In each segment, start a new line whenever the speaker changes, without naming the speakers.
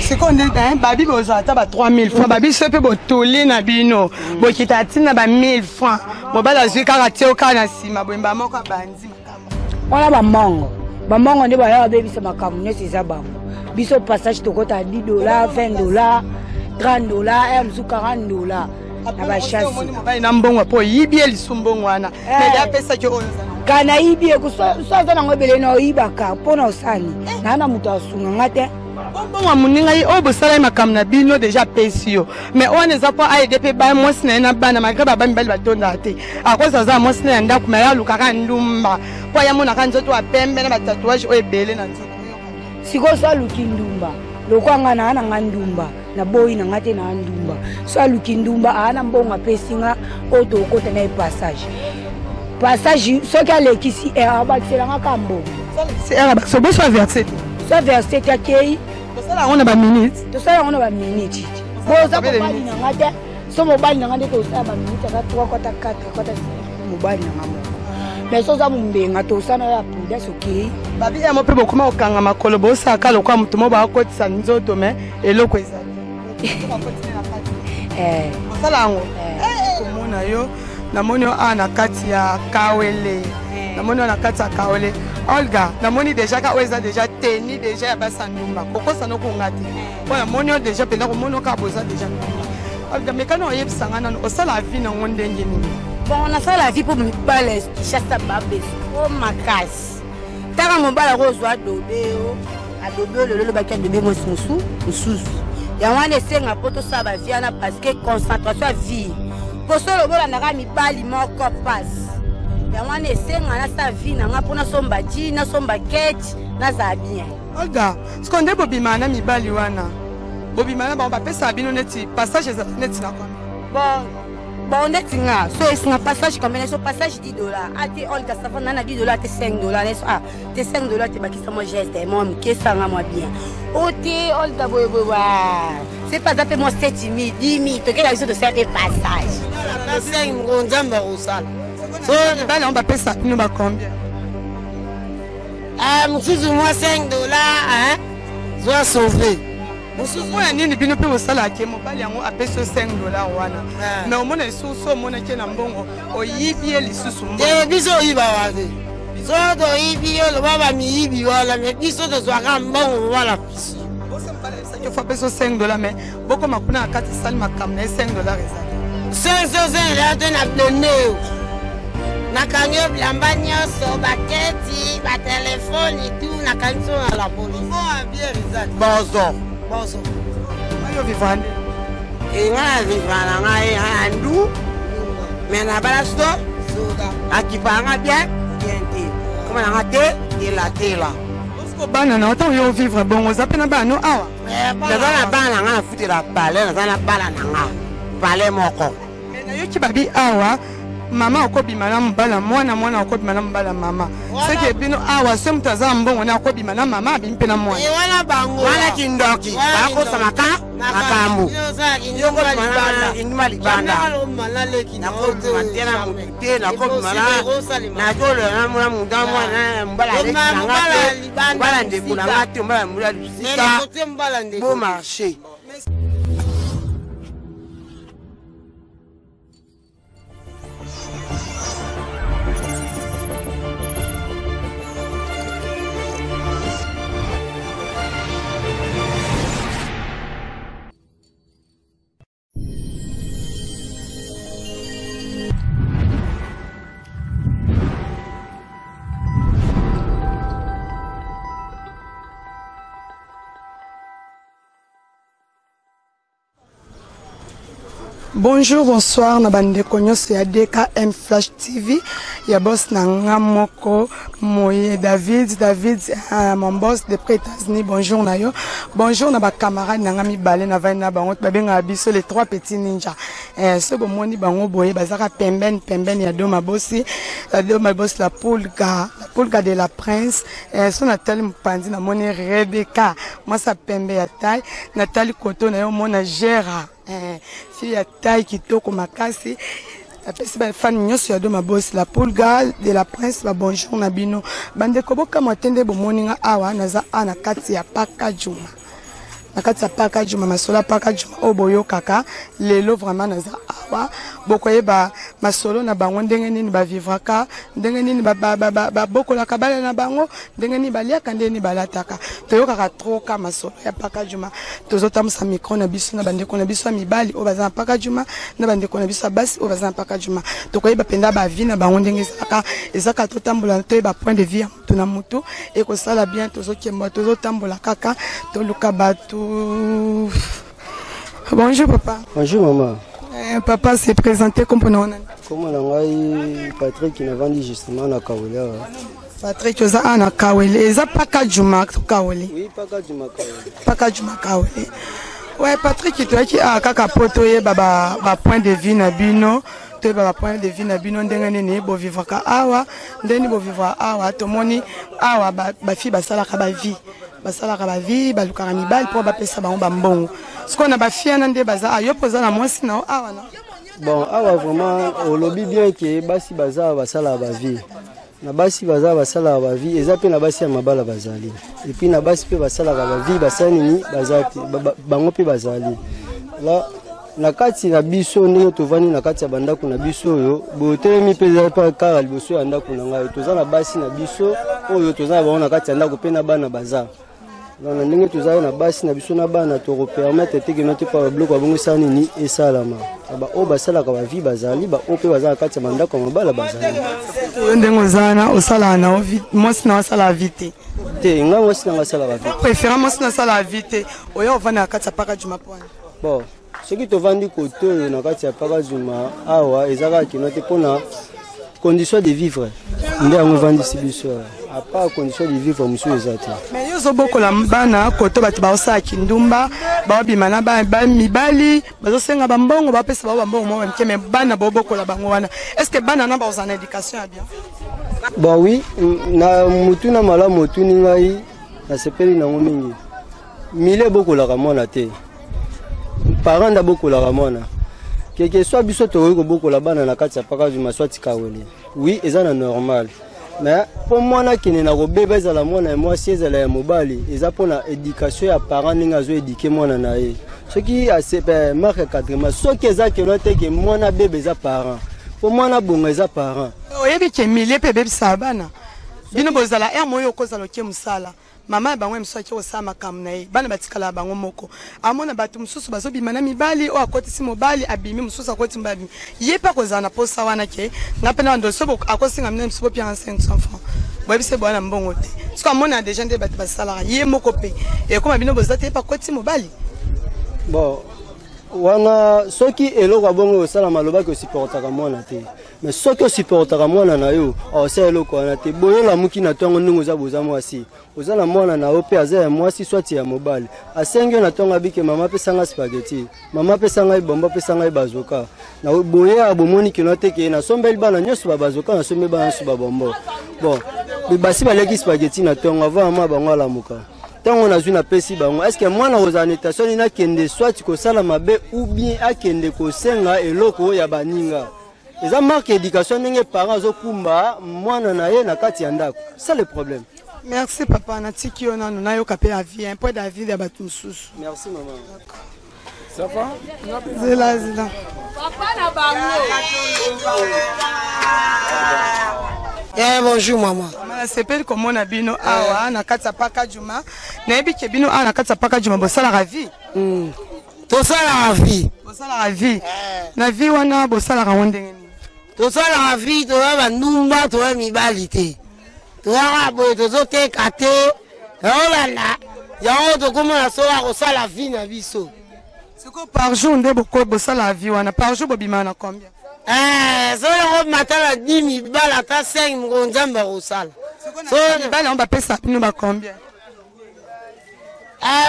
Sikoyo nde eh, babi bozwa ata ba 3000 francs, babi so mpe botoli na bino bokita ntina ba 1000 francs, mobali azwi kaka tie kaka na nsima boye mbala moko abandi makambo
wana. Bamongo bamongo nde baya babebisa makambo nyonso, eza bango. Biso passage tokota 10 dollar, 20 dollar, 30 dollar, r mosusu 40 dollar na bachassi.
Mobali na mbongo mpo oyibi ye lisu mbongo wana, mais apesaki oyo.
Ka nayibi ye so aza nango ebele na oyibaka mpo na osani naa na moto asunga nga te.
Mbongo ya moninga ye oyo bosalaki makambo na bino deja apesi yo, mais oyo wana eza mpo aede mpe ba mwasi na ye na bana, malgré baba mibali batondaka te. Akozi aza na mwasi na ya ndako, mais aye alukaka ndumba mpo aya monaka nzoto ya pembe na batatouage oyo ebele na nzoto.
Sikoyo so aluki ndumba lokwa nga naa na nga ndumba, naboyi na nga te na ndumba. So aluki ndumba, aa na mbongo apesi nga oyo tokota na ye passage. Passage soki alekisi heure, abakisela nga ka mbongo.
So boso averse te?
So averse te, akei.
Tosala yango na baminute?
Tosala yango na baminute. Boza mobali na nga te. So mobali na nga nde tosala baminute, ata 3 kota 4 kota 5, mobali na nga moko. Mais so oza mombenga, tosala ya prudence, okei.
Babi yamo mpe bokoma kokanga makolo, bosaka lokola moto mo bakotisa nzoto, mais eloko eza te. Osala yango komona yo, namoni yo awa na kati ya Kawele, namoni yo na kati ya Kawele. Olga, namoni deja ka oyo eza deja teni deja ya basi ya ndumba, kokosa nokonga te mpo namoni yo deja mpenza, komoni yo kaka boza deja ndumba. Olga, mekana oyebisa nga nano, osala vie nango ndenge nini?
Bon, nasala vie mpo mibale Kinshasa babeso makasi. Ntaka mobali akozwa adobe yo, adobe oyo lelo olobaki adobe mwasi mosu mosusu. Yango wana esenga mpo tosala bavie wana, parce que concentration ya vie poso lobolandaka mibali moko pasi. Yango wana esenga nasala vie na nga mpo nasomba ji, nasomba kete, nazala bien.
Olga, siko nde bobimaka na mibali wana, bobimaka na bango, bapesaka bino neti passage ezala neti na combien?
Bon, neti nga so esinga passage combien? So passage 10 dollars, ate Olga, ça va, nana 10 dollars te, 5 dollars neso, ah te, 5 dollars te, bakisa mwa geste mwa moke, esanga mwa bien o te. Olga boyeboye wa c'est pas aza mpe mwa 7 000, 10 000, tokela biso tosala mpe passage.
Nzambe akosala.
Mibali yango bapesaka bino ba combien?
Mosusu mwa 5 dollar, zwa sauve.
Mosusu oyo ya nini, bino mpe bosalaka ke mobali yango apesi yo 5 dollar wana, mais omona lisusu omonaki ye na mbongo, oyibi ye lisusu mbongo.
Te, biso oyibaka te. So toyibi yo, loba bamiyibi wana, mais biso tozwaka mbongo mobala pisi.
Osaki fo apesi yo 5 dollar, mais bokoma kuna na kati, esali makambo na ye, 5 dollar eza te.
5 5 te, na blende yo, nakangi yo bilamba nyonso, baketi, batelefone, tu nakangi so na la police. Bozo bozo.
Yo vivre nde?
Nga na vivre na ngai ya ndu, mais nabala so akipanga bien bien te, koma nanga te telatela.
Osiko bana na otango yo vivre bongo, oza mpe na bana no awa?
Naza na bana na nga, nafutela palais, naza na bana na nga palais moko.
Mais nayoki babi awa mama okobima na mobala mwana, mwana okobima na mobala mama. Soki bino awa so moto aza na mbongo na akobima na mama, abimi mpe na mwana.
Wana bango wana kindoki, bakosamaka makambo induma libanda. Nakobima te na motu te, nakobima nazolola na mutu na mwana, mobala aleki na nga te, mobala ndeko na nga te, mobala mbula lusika bo marché.
Bonjour, bonsoir na bandeko nyonso ya DKM Flash TV ya boss na nga moko moye David David, mon boss depuis États-Unis. Bonjour na yo, bonjour na bacamarade na nga mibale na vai na bango, babengaka biso les trois petits ninja. So bomoni bango boye, bazaka pembeni pembeni ya Doma Bosi, la Doma Bosi, la pulga, la pulga de la prince. So natali mopanzi, namoni Rebecca, mwasi ya pembe ya taille. Natali koto na ye, omona Gera, fille ya taille kitoko makasi. Apesi bafani nyonso ya Doma Bosi, la pulga de la prince, babonjour na bino bandeko. Bokamwa te nde bomoni nga awa, naza a na kati ya Paka Juma. Na kati ya Pakadjuma, masolo ya Pakadjuma oyo boyokaka lelo, vraiment naza awa. Bokoyeba masolo na bango, ndenge nini bavivraka, ndenge nini babokolaka bana na bango, ndenge nini baliaka, ndenge nini balataka. Toyokaka trop ka masolo ya Pakadjuma. Tozotambusa micro na biso na bandeko na biso ya mibali oyo baza na Pakadjuma, na bandeko na biso ya basi oyo baza na Pakadjuma. Tokoyeba mpenza bavie na bango ndenge ezalaka. Ezaka totambola, toyeba point de vue ya motu na motu, ekosala bien. Tozokemba, tozotambola kaka, toluka bato. Bonjour papa.
Bonjour maman.
Papa, se présenter, kombo na wana?
Kombo na ngai Patrick, navandi justement na Kawele awa.
Patrick, oza awa na Kawele. Eza Pakadjuma to Kawele?
Oui, Pakadjuma Kawele.
Pakadjuma Kawele. Ouais, Patrick, toyaki awa kaka mpo toyeba ba point de vue na bino, toyeba ba point de vue na bino, ndenge nini bovivraka awa, ndenge nini bovivraka awa. Tomoni awa bafille basalaka bavie, basalaka bavie, balukaka mibali mpo bapesa bango bambongo. Sikoyo na bafille wana nde baza awa, yo mpo oza na mwasi na yo awa na?
Bon, awa vraiment olobi bien ke basi baza basalaka bavie. Na basi baza basalaka bavie, eza mpe na basi ya mabala bazali, et puis na basi mpe basalaka bavie, basala nini, baza te, bango mpe bazali la na kati na biso. Ndenge tovandi na kati ya bandako na biso oyo boye, otelemi mpe eza mpe kaka liboso ya ndako na ngai. Toza na basi na biso oyo toza na bango na kati ya ndako, mpe na bana baza. Donc na ndenge tozali na basi na biso na bana, tokopermettre te keno te pa biloko ya bongo esala nini, esalama. Baoyo basalaka bavie bazali, baoyo mpe baza na kati ya bandako ya mabala bazali.
Oyo ndenge oza wana, osalaka na yo mwasi na yo asalaka vie te?
Te, ngai mwasi na ngai asalaka vie.
Préférant mwasi na asalaka vie te, oya ovanda na kati ya Pakadjuma mpo wana?
Bon, soki tovandi kote oyo na kati ya Pakadjuma awa, eza kaka kino te mpona condition de vivre nde yango evandisi biso awa. À part condition de vivre, mosusu eza te.
Mais yo ozobokola bana koto, bato baosala kindumba, baobima na mibali, bazosenga bambongo, bapesa bango bambongo moko mike, mais bana bobokola bango wana, est ce que bana na bazala na éducation ya bien?
Bon, oui, na motuna malamu otuni ngai, nasepeli nango mingi. Mile ebokolaka mwana te, parent nde abokolaka mwana. Keke soit biso tokoki kobokola bana na kati ya Pakadjuma soit Kawele, oui, eza na normal. Mais mpo mwana akende na kobeba, ezala mwana ya mwasi, ezala ya mobali, eza mpona éducation ya parent, ndenge azoéduquer mwana na ye. Soki marque encadrement, soki eza keno te ke mwana abeba, eza parent. Mpo mwana bonga, eza parent.
Oyebi ke milieu mpe ebebisaka bana. Bino bozala ere moyo, okozala oke mosala, mama ya bango ya mosusu ake kosala makambo na ye, bana batikalaka bango moko. Amona bato mosusu bazobima na mibali, oyo akotisi mobali abimi, mosusu akotisi mobali abimi. Ye mpe akozala na posa wana ke nga mpe na bando so akosenga mina mosusu bopianga 500 francs, boyebisi boya na mbongo te. Soki amona déjà nde bato basalaka, ye moko mpe ekoma bino boza te, ye mpe akotisi mobali.
Bon, wana soki eloko ya bongo osalama, alobaki osupportaka mwana te. Mais soki osupportaka mwana na yo, osala eloko wana te. Boye olamuki na ntongo, ndenge oza, boza mwasi, oza na mwana na yo mpe aza ya mwasi soit ya mobali, asengi yo na ntongo, abike: "Mama, apesa ngai spaghetti, mama, apesa ngai bombo, apesa ngai bazoka." Na boye ya bomoni kino te ke nasombeli bana nyonso babazoka, nasombeli bana nyonso babombo. Bon, basi baleki spaghetti na ntongo avant mama bango alamuka. Ntango nazwi, napesi bango, est-ce mwana kozala na tentation nini akende soit kosala mabe ou bien akende kosenga eloko ya baninga? Eza marque éducation, ndenge parent azokumba mwana na ye na kati ya ndako, c'est le problème.
Merci papa, natiki yo nanu nayoka mpe avis, un point d'avis ya bato mosusu.
Merci mama.
Ça va?
Zela, zela.
Papa na bango.
Eh, bonjour maman.
Mama, nasepeli komona bino awa na kati ya Pakadjuma. Nayebi ke bino awa na kati ya Pakadjuma bosalaka vie.
Tosalaka vie.
Bosalaka vie. Na vie wana bosalaka ngo ndenge nini?
Tosalaka vie, toya bandumba, toya mibali te. Toyaka boye, tozoteka te. Olanda yango, tokomona soki kosala vie na biso.
Sikoyo par jour nde bosalaka vie wana, par jour bobimaka na combien?
Soki yango mata na 10 mibali, ata 5, moko Nzambe akosala.
Mibali yango bapesaka bino ba combien?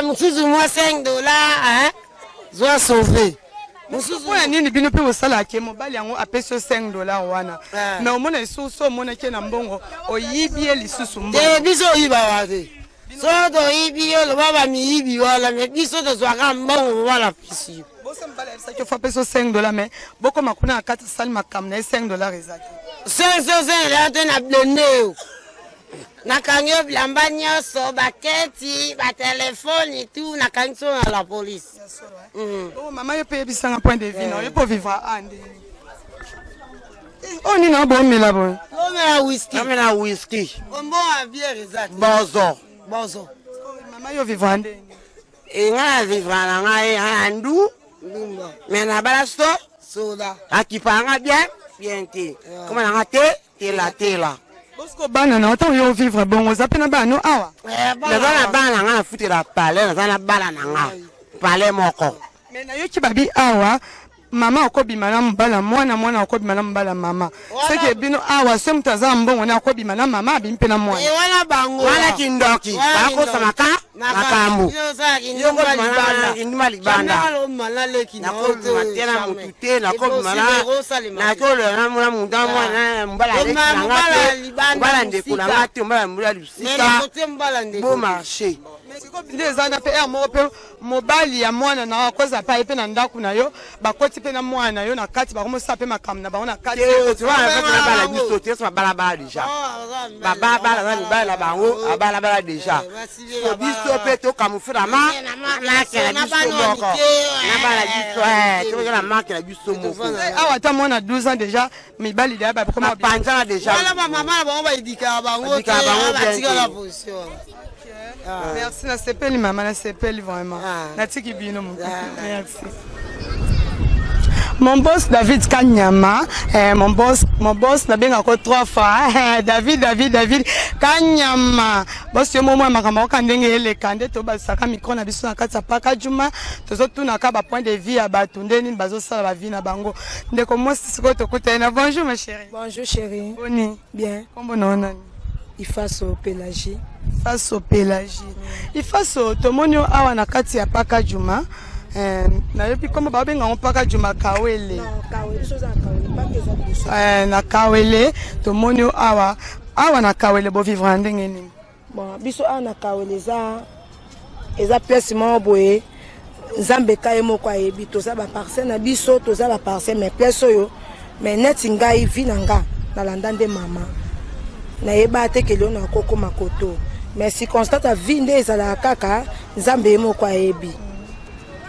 Mosusu mwa 5 dollar, zwa sauve mosusu.
Mpona nini bino mpe bosalaka ke mobali yango apesi yo 5 dollar wana, mais omona lisusu, omonaki ye na mbongo, oyibi ye lisusu mbongo?
Te, biso oyibaka te. So toyibi yo, loba bamiyibi wana, mais biso tozwaka mbongo mobala apesi yo.
Boso mobali ayebisaki yo fo apesi yo 5 dollar, mais bokoma kuna na kati, asali makambo na ye, 5 dollar eza te.
5 5 eza te na blende yo. Nakangi yo bilamba nyonso, baketi, batelefone tout, nakangi so na la police.
Oh, mama yo mpe yebisanga point de vue na yo mpo vivre a ndenge oyo nini obomela boye?
Omela whisky.
Omela whisky.
Ombonga bière eza te.
Bozo.
Bozo.
Mama, yo vivre ndenge?
E nga na vivre na ngai na ndu me nabala so
soda
akipa nga bien bien te, koma na nga te tela tela.
Bosiko bana na ntango yo vivre bongo, oza mpe na bana no awa?
Naza na bana na nga, nafutela palais, naza na bana na nga palais moko.
Me nayoki babi awa mama akobima na mobala mwana, mwana akobima na mobala mama. Seke bino awa so moto aza na mbongo ne akobima na mama, abimi mpe na mwana.
Wana bango.
Wana kindoki, bakosamaka makambo. Ndima libanda, nakobima te na mutu te, nakobima nakolola na mutu na mwana mobala aleki na nga te, mobala ndeko na nga te, mobala mbula lusika bo marché.
Nde eza na mpe aire moko mpe mobali ya mwana na akozala mpe aye mpe na ndako na yo, bakoti mpe na mwana na yo na kati, bakomosala mpe makambo na bango na kati.
Na bala biso te, so babalabala déjà, babalabala na mibali na bango, abalabala déjà. So biso mpe tokamufle na marque na biso moko na bala biso, tokoki na marque na biso moko.
Awa ata mwana 12 ans déjà, mibali deya
bakoma bapanzana déjà.
Wana bamama na bango baedikaka bango te, batikala position.
Merci, nasepeli mama, nasepeli vraiment. Natiki bino motu, merci. Mon boss David Kanyama, eh, mon boss, mon boss, nabengako trois fois eh, David, David, David Kanyama. Boss, yo momwa makambo oka ndenge eleka nde tobasaka micro na biso na kati ya Paka Juma, tozotunaka ba point de vue ya bato nde nini bazosala ba vie na bango. Ndeko mwasi, sikoyo tokutani na, bonjour ma chérie.
Bonjour chérie.
Boni?
Bien.
Kombo na yo nani?
Ifaso Pélagie.
Ifaso Pélagie. Ifaso, tomoni yo awa na kati ya Paka Juma. Nayebi kombo babenga yango Paka Juma Kawele. Na Kawele tomoni yo awa. Awa na Kawele bovivre na ndenge nini?
Bon, biso awa na Kawele eza place moko boye, Nzambe ka ye moko ayebi. Toza baparcelle na biso, toza baparcelle, mais place oyo, mais neti ngai, vie na nga nalanda nde mama, nayeba te ke lelo nakokoma koto, mais circonstance ya vie nde ezalaka kaka, Nzambe ye moko ayebi.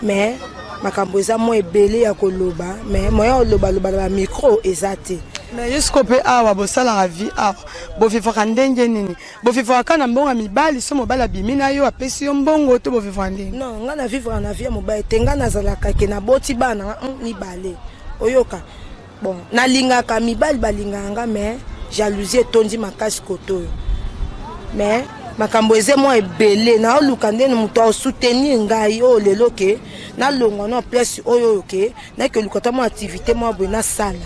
Mais makambo eza mwa ebele ya koloba, mais moyen olobaloba na bamicro eza te.
Mais yo sikoyo mpe awa bosalaka vie awa, bovivaka ndenge nini? Bovivaka kaka na mbongo ya mibali? So mobali abimi na yo, apesi yo mbongo, to bovivaka ndenge?
Non, ngai na vivre na vie ya mobali te. Ngai nazalaka ke naboti bana mibale, oyoka. Bon, nalingaka mibali, balingaka nga, mais jalousie etondi makasi koto oyo. Mais makambo eza mwa ebele, naoluka ndeni moto asoutenir ngai oyo lelo ke nalongwa na place oyo, oyo ke nake oluka ta mwa activité mwa boye nasala.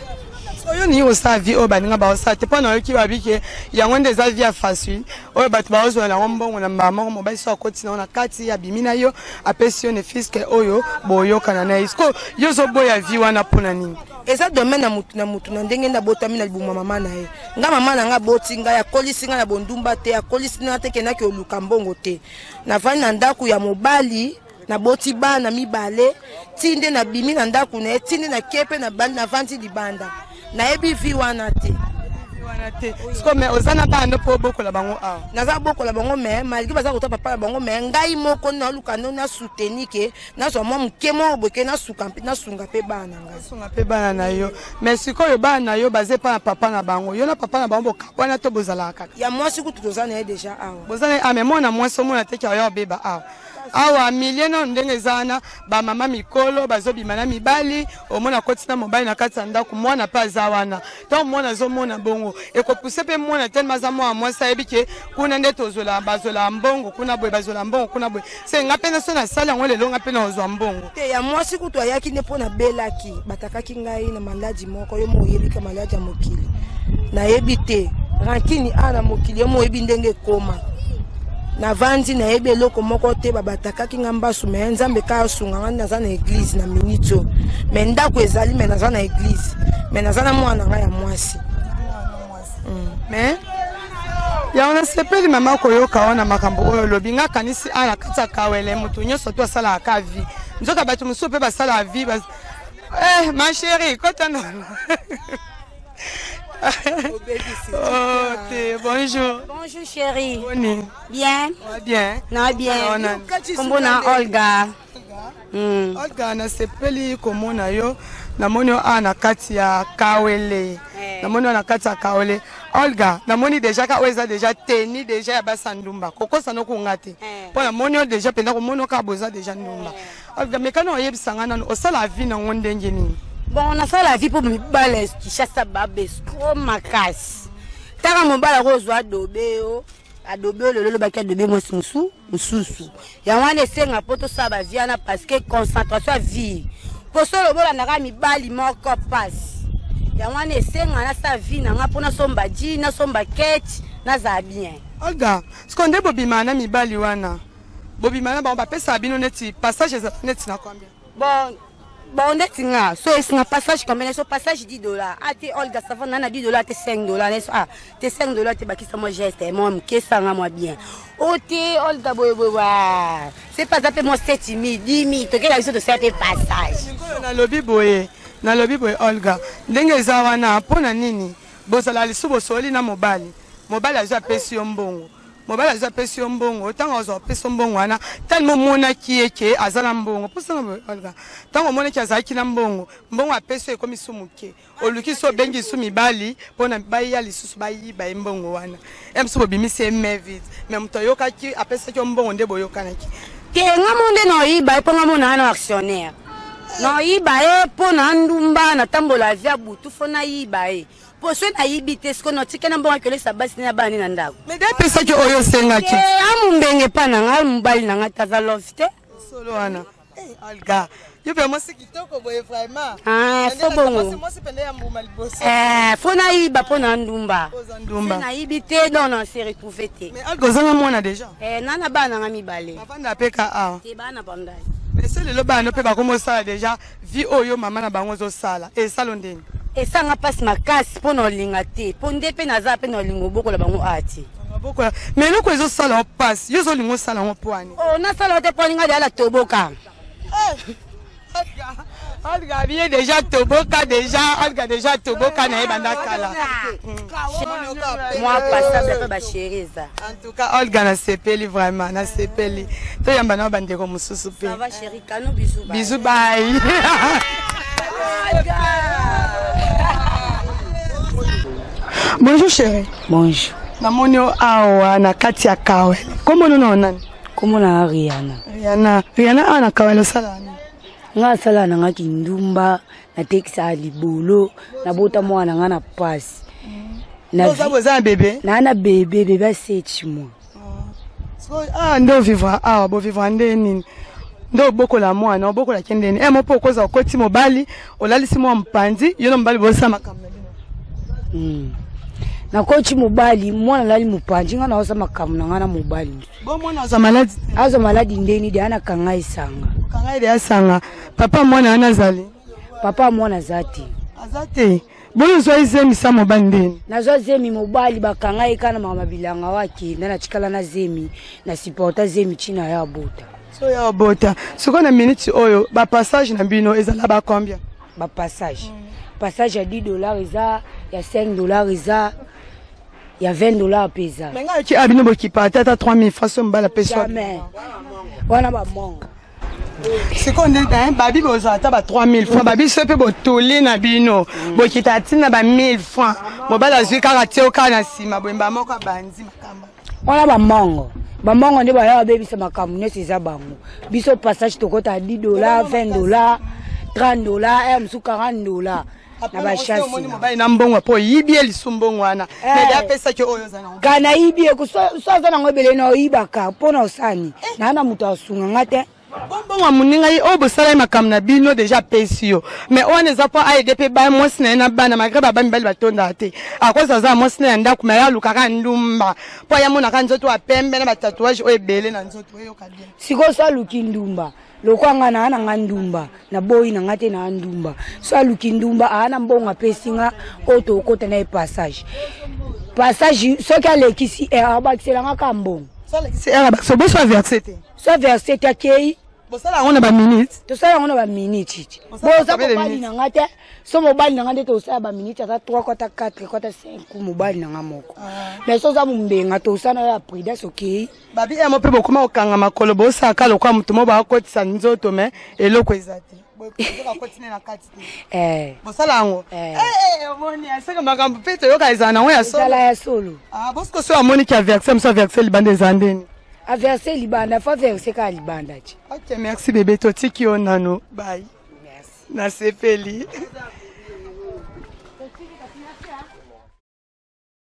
Oyo ningi kosala vie oyo baninga baosala te, mpo nayoki babi ke yango nde eza vie ya facile oyo bato baozwela yango mbongo na mbala moko. Mobali so akoti nango na kati, abimi na yo, apesi yo ne fiske oyo boyokana na ye. Siko yo ozoboya vie wana mpona nini?
Eza domaine na mutu na mutu na ndenge nde abotami na libumu ya mama na ye. Nga mama na nga aboti ngai, akolisi ngai na bondumba te, akolisi nga te kendaki oluka mbongo te. Navandi na ndako ya mobali, naboti bana mibale, ti nde nabimi na ndako na ye, ti nde nake mpe navandi libanda, nayebi vie wana te.
Wana te. Siko mais oza na bana mpo obokola bango awa?
Naza bokola bango, mais malgré baza kota papa na bango, mais ngai moko naluka nde nasoutenir ke nazwa mwa moke moko boye ke nasuka nasunga mpe bana na ngai.
Sunga mpe bana na yo. Mais sikoyo bana na yo baza epa na papa na bango, yo na papa na bango bokabwana to bozalaka kaka?
Ya mwasi kutu toza na ye déjà awa.
Boza na ye? Ah, mais mwana mwasi omona te ke oya obeba awa? Awa milie nano ndenge eza wana, bamama mikolo bazobima na mibali, omona akoti na mobali na kati ya ndako, mwana mpe aza wana. Ntango mwana azomona bongo, ekopuse mpe mwana telema aza mwana mwasi, ayebi ke kuna nde tozwela, bazwela mbongo kuna boye, bazwela mbongo kuna boye, se nga mpe naso nasali yango lelo, nga mpe nazwa mbongo.
Te, ya mwasi kutu ayaki nde mpo nabelaki, batakaki ngai na maladi moko, yo mo oyebi ka maladi ya mokili, nayebi te rankini a na mokili, yo mo oyebi ndenge ekoma. Navandi, nayebi eloko moko te, babatakaki nga mbasu, mais Nzambe kaka asunga nga. Naza na église na minute oyo, mais ndako ezali, mais naza na église, mais naza na mwana na ngai ya mwasi.
Mais yango nasepeli mama koyoka wana makambo oyo olobi. Nga kanisi a na kati ya Kawele moto nyonso to asalaka ka vie, nzoka bato mosusu mpe basalaka vie. Eh, ma chérie, kota nono. Oh, te bonjour.
Bonjour chérie.
Boni.
Bien.
Ouais, bien.
Na bien. Kombo na Olga.
Olga, nasepeli komona yo. Namoni yo awa na kati ya Kawele. Namoni yo na kati ya Kawele. Olga, namoni deja ka oyo eza deja teni deja ya basa ndumba. Kokosa no kunga te. Mpo namoni yo deja mpenza komona yo kaka boza deja ndumba. Olga, mekana oyebisa nga nanu osala vie nango ndenge nini?
Bon, nasala vie mpo mibali ya Kinshasa babescro makasi. Taka mobali akozwa adobe yo, adobe yo lelo, olobaki adobe mwasi mosusu mosusu. Yango wana esenga mpo tosala bavie wana, parce que concentration ya vie mpo solo obolandaka mibali moko pasi. Yango wana esenga nasala vie na nga mpo nasomba ji, nasomba kete, nazala bien.
Olga, sikoyo nde bobimaka na mibali wana, bobimaka na bango, bapesaka bino neti passage ezalaka neti na combien?
Bon, neti nga so esinga passage combien? So passage 10 $. Ah te, Olga, ça va, nana 10 $ te, 5 $. Neso ah te, 5 $ te, bakisa mwa geste mwa moke, esanga mwa bien. O te, Olga, boye boye wa c'est pas mpe mwa 7 000, 10 000, tokela biso tosala mpe passage.
Sikoyo nalobi boye, Olga, ndenge eza wana, mpo na nini bozala lisusu bosoli na mobali, mobali azwi apesi yo mbongo, mobali azwi apesi yo mbongo, ntango azwa apesi yo mbongo wana, tellement omonaki ye ke aza na mbongo, mposana boye, Olga, ntango omonaki azalaki na mbongo, mbongo apesi yo ekomi su moke, oluki so obengi su mibali mpona baya lisusu bayiba ye mbongo wana, ye mosusu bobimisi ye main vide, mais moto ayokaki apesaki yo mbongo nde boyokanaki?
Te, nga mo nde naoyiba ye mpo nga mo naa na actionnaire. Naoyiba ye mpo na ndumba, natambola vie ya butu, fo nayiba ye mpo so nayibi te, siko natika na mbongo akolesa basi na bana na ndako.
Mais de apesaki oyo osengaki?
Amumbenge mpa na ngai, mobali na ngai taza love te.
Solo wana. Olga, yo mpe mwasi kitoko boye vraiment.
Ah, fo bongo.
Mwasi pende ya mbuma liboso.
Fo nayiba mpo na ndumba.
Oza ndumba.
So nayibi te, donc na se retrouve te.
Mais Olga, ozanga mwana déjà?
Na bana nanga mibale.
Bavanda mpe ka awa?
Te, bana bandai.
Mais se lelo bana mpe bakomi osala déjà vie oyo mama na bango ozosala, esalo ndeni?
Esanga mpasi makasi mpo na olinga te, mpo nde mpe naza mpe na olinga obokola bango aa te.
Bokola, mais eloko ezosala yo mpasi, yo ozolinga osala yango mpo ani?
O nasala yo te mpo alinga deya na toboka.
Olga bien déjà toboka déjà, Olga déjà toboka na ye banda kala.
Mwa passable mpe bachéri eza.
En tout cas, Olga, nasepeli vraiment, nasepeli. Toyamba na bandeko mosusu mpe.
Ça va chéri, kano, bisou, bye.
Bisou, bye. Bonjour chéri.
Bonjour.
Namoni yo awa na kati ya Kawele. Kombo nono nani?
Kombo na Riana.
Riana, Riana, awa na Kawele osala nini?
Nga asala na nga kindumba, natekisaka libolo, nabota mwana na nga na pasi.
Oza boza na bébé?
Naa na bébé, bébé ya 7 mois.
Sikoyo awa nde ovivre awa, bovivre nde nini? Nde obokola mwana, obokolaki ndeni e mo mpo okoza okoti mobali, olalisi mwa mopanzi, yo na mobali bosala makambo na bino?
Nakoti mobali, mwana alali mopanzi, nga naosa makambo na nga na mobali.
Bo mwana azwa maladi te?
Azwa maladi ndeni de anakanga esanga.
Okanga ede asanga. Papa mwana wana azali?
Papa mwana aza te.
Aza te. Boyo ozwa ezemisa mobali ndeni?
Nazwa zemi mobali, bakanga ye kaka na makambo bilanga wa akenda, natikala na zemi, na supporta zemi ntina ya abota.
So ya obota. Sikoyo na minute oyo, bapassage na bino ezala ba combien?
Bapassage, passage ya 10 $ eza, ya 5 $ eza, ya 20 $ mpe eza.
Me ngai oki bino bokipa ata 3000 francs so mobali apesi?
Jamais, wana bamongo.
Sikoyo nde babi bozwa ata ba 3000 francs, babi so mpe botoli na bino, bokita ntina ba 1000 francs, mobali azwi kaka tie kaka na nsima boyemba moko abandi makambo.
Wana bamongo, bamongo nde baya babebisa makambo nyonso, eza bango. Biso passage tokota 10 $, 20 $, 30 $, mosusu 40 $ na bachasi.
Omoni mobali na mbongo mpo oyibi ye lisu mbongo wana, mais de apesaki oyo oza nango.
Ka nayibi ye so aza nango ebele, na oyibaka mpo na osani naa na moto asunga nga te.
Mbongo ya moninga ye oyo bosala ye makambo na bino déjà apesi yo, mais oyo wana eza mpo aide mpe ba mwasi na ye na bana, malgré baba mibali batondaka te. Akozi aza na mwasi na ya ndako, mais ye alukaka ndumba mpo aya monaka nzoto ya pembe na batatouage oyo ebele na nzoto, oyoka bien.
Sikoyo so aluki ndumba lokwa nga naa na nga ndumba, naboyi na nga te, naa ndumba. So aluki ndumba aa na mbongo apesi nga oyo tokota na ye passage, passage soki alekisi abakisela nga ka mbongo.
So alekisi ere, bakisa boso averse te?
So averse te, akei.
Bosala yango na baminute?
Tosala yango na baminute ti boza mobali na nga te. So mobali na nga nde tosala baminute, aza 3 kota 4 kota 5, mobali na nga moko. Mais so oza mombenga, tosala yo ya prudence, okei.
Babi emo mpe bokoma kokanga makolo, bosaka lokola moto mo bakotisa nzoto, mais eloko eza te, bakotine na kati te. Bosala yango? Omoni aseke makambo mpe toyoka ezala nango ya solo.
Ezala ya solo.
Bosiko so amoniki averse moso, averse libanda, eza ndeni?
Averse libanda, fo averse kaka libanda ti.
Ok, merci bébé, totiki yo nano, bye. Nasepeli.